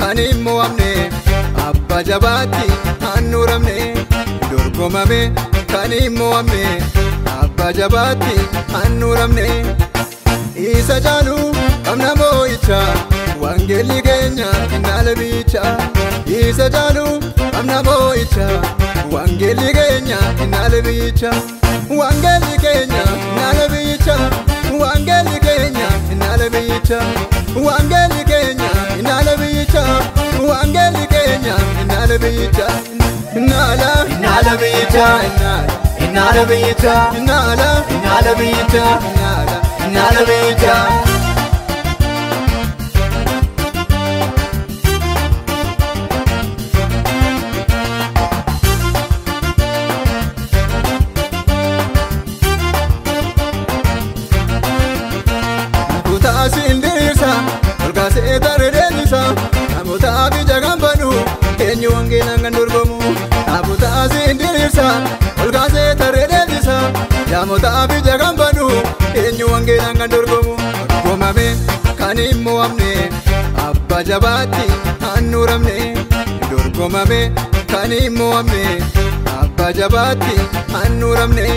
Kan abba jabaatti handhuuramne dorgomame kan hin mo'amne abba jabaatti handhuuramne isa caalu qabna moo'icha wangeelli keenya innaala biicha isa caalu qabna moo'icha wangeelli keenya innaala biicha wangeelli keenya innaala biicha wangeelli keenya innaala biicha wangeelli keenya innaala biicha wangeelli keenya innaala biicha innaala innaala biicha innaala biicha innaala innaala biicha innaala innaala biicha. Kutaasiin diriirsa olkaasee tarree deemsa namoota ija kan banu eenyu wangeelaan kan dorgomu kutaasiin diriirsa olkaasee tarree deemsa namoota ija kan banu eenyu wangeelaan kan dorgomu dorgomame kan hin mo'amne abba jabaatti handhuuramne dorgomame kan hin mo'amne abba jabaatti handhuuramne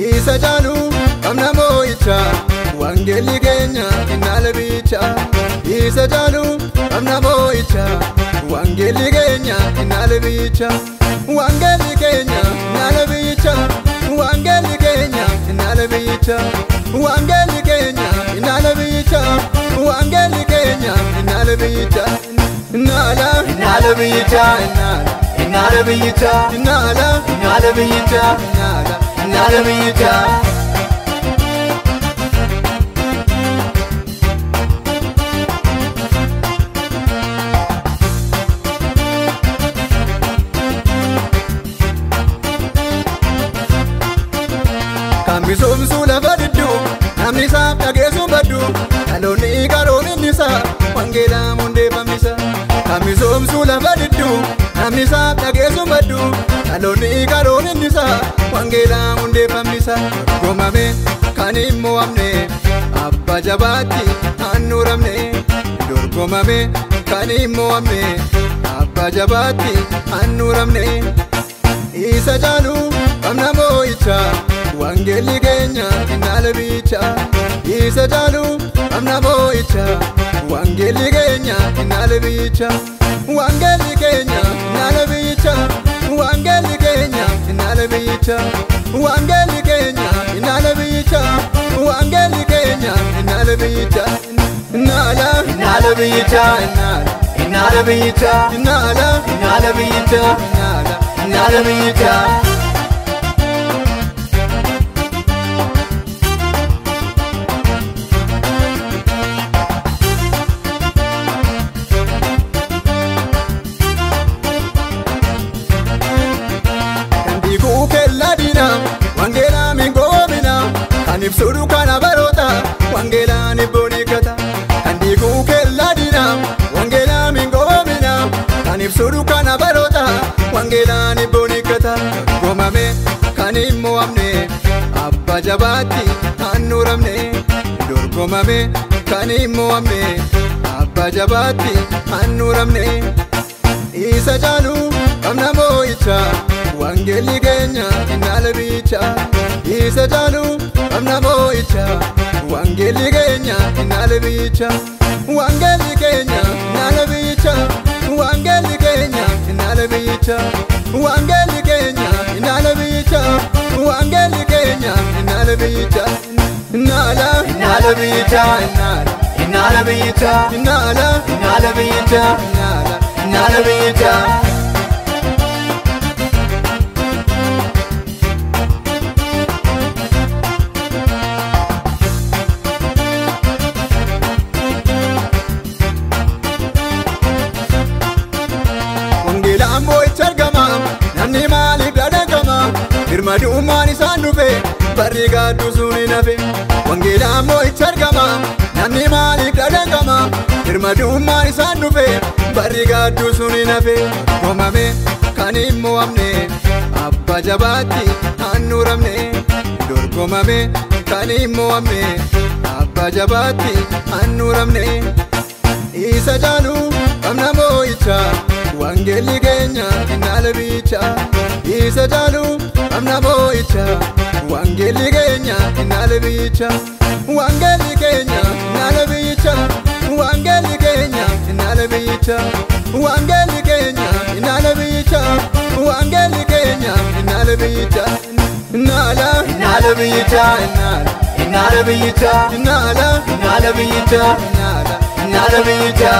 isa caalu qabna moo'icha. Wangeelli keenya innaala biicha isa caalu qabna moo'icha wangeelli keenya innaala biicha wangeelli keenya innaala biicha wangeelli keenya innaala biicha wangeelli keenya innaala biicha wangeelli keenya innaala biicha innaala innaala biicha innaala biicha innaala innaala biicha innaala innaala biicha. Kan misoomsuu lafa didduu namni isaaf dhageessuun baddu dhaloonni qaroominni isaa wangeelaa hundeeffamisa. Kan misoomsuu lafa didduu namni isaaf dhageessuun baddu dhaloonni qaroominni isaa wangeelaa hundeeffamisa. Dorgomame kan hin mo'amne abba jabaatti handhuuramne dorgomame kan hin mo'amne abba jabaatti handhuuramne isa caalu qabna moo'icha. Wangeelli keenya innaala biicha isa caalu qabna moo'icha wangeelli keenya innaala biicha wangeelli keenya innaala biicha wangeelli keenya innaala biicha wangeelli keenya innaala biicha wangeelli keenya innaala biicha innaala innaala biicha innaala biicha innaala innaala biicha innaala innaala biicha. Wangeelaa mingoomina kan ibsu dukkana baroota wangeelaan ibboon hiikkata. Kan diiguu kellaa diina wangeelaa mingoomina kan ibsu dukkana baroota wangeelaan ibboon hiikkata. Dorgomame kan hin mo'amne abba jabaatti handhuuramne dorgomame kan hin mo'amne abba jabaatti handhuuramne isa caalu qabna moo'icha. Wangeelli keenya innaala biicha isa caalu qabna moo'icha wangeelli keenya innaala biicha wangeelli keenya innaala biicha wangeelli keenya innaala biicha wangeelli keenya innaala biicha wangeelli keenya innaala biicha innaala innaala biicha innaala biicha innaala innaala biicha innaala innaala biicha. Wangeelaan moo'icha argama namni Birmadummaan isaan dhufe barri gaaddu sun hin hafe. Wangeelaan moo'icha argama namni maaliif dhadhangama? Birmadummaan isaan dhufe barri gaaddu sun hin hafe. Dorgomame kan hin mo'amne abbaa jabaatti handhuuramne. Dorgomame kan hin mo'amne abbaa jabaatti handhuuramne. Isa caalu qabna moo'icha wangeelli keenya innaala biyyicha. Isa caalu qabna moo'icha wangeelli keenya innaala biyyicha. Wangeelli keenya innaala biyyicha. Wangeelli keenya innaala biyyicha. Wangeelli keenya innaala biyyicha. Wangeelli keenya innaala biyyicha. Innaala Innaala biyyicha. Innaala Innaala biyyicha. Innaala Innaala biyyicha. Innaala Innaala biyyicha.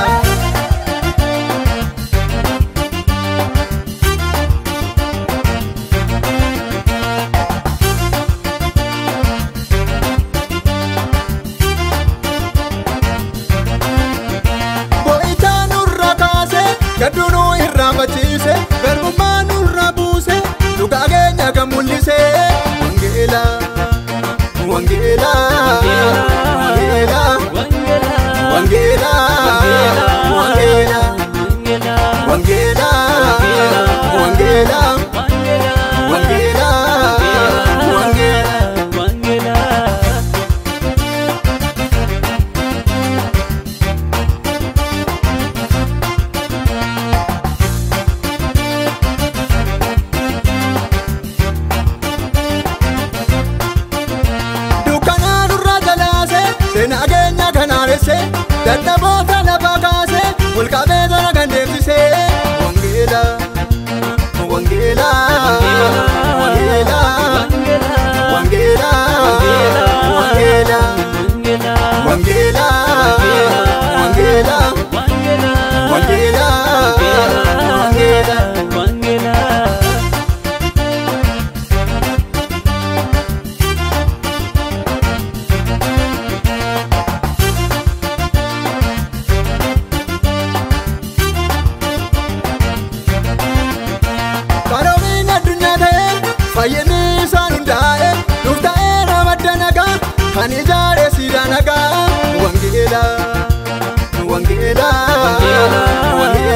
Boo'icha nurra kaase gadduu nu irraanfachiise garbummaa nurra buuse dhugaa keenya kan mul'ise. Wangeela wangeela wangeela wangeela wangeela wangeela wangeela wangeela wangeela. Dukkana nurra jalaase seenaa keenya kan haaresse dadhaboota lafa kaase walqabee tola kan deemsise. Wangeela wangeela wangeela wangeela wangeela wangeela wangeela wangeela wangeela. Qaroomina addunyaa ta'e fayyinni isaan hundaa'e nuuf ta'eera madda nagaa kan ijaare siidaa nagaa. Wangeela wangeela wangeela.